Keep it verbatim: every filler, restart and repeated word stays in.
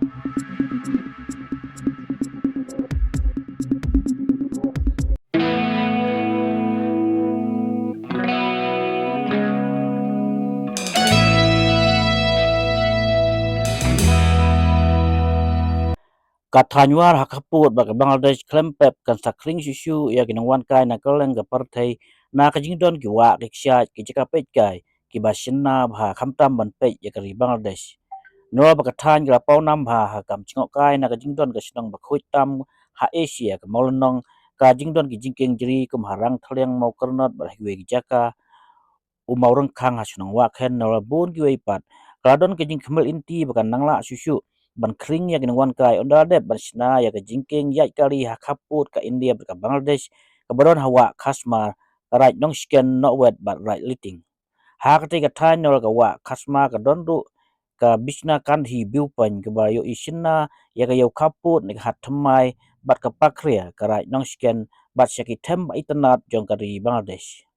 Ka thaiñ War ha khappud bad ka Bangladesh khlem pep kan sa khring shuh shuh ïa ki nongwan kai na kylleng ka pyrthei na ka jingdon ki wah, ki kshaid, ki jaka peit kai kiba shynna bha khamtam ban peit ïa ka ri Bangladesh. Nalor ba ka thaiñ ka la paw nam bha ha kam jngohkai na ka jingdon ka shnong ba khuid tam ha Asia ka Mawlynnong, ka jingdon ki jingkieng jri kum ha Rangthliang, Mawkyrnot bad ha kiwei ki jaka, u Mawryngkhang ha shnong Wahkhen, nalor bun kiwei pat, ka la don ka jingkhmih lynti ba kan nang lah shuh shuh ban khring ïa ki nongwan kai ynda la dep ban shna ïa ka jingkieng ïaid kali ha khappud ka India bad ka Bangladesh, kaba don ha wah Khasmar, ka Raid Nongshken, Nohwet bad Raid Liting. Ha katei ka thaiñ nalor ka wah Khasmar ka don ruh ka Bishna Kanthi Viewpoint kaba ïohi shynna ïa ka ïew khappud ne ka hat thymmai bad ka Pakria, ka Raid Nongshken bad sha ki them ba itynnad jong ka ri Bangladesh.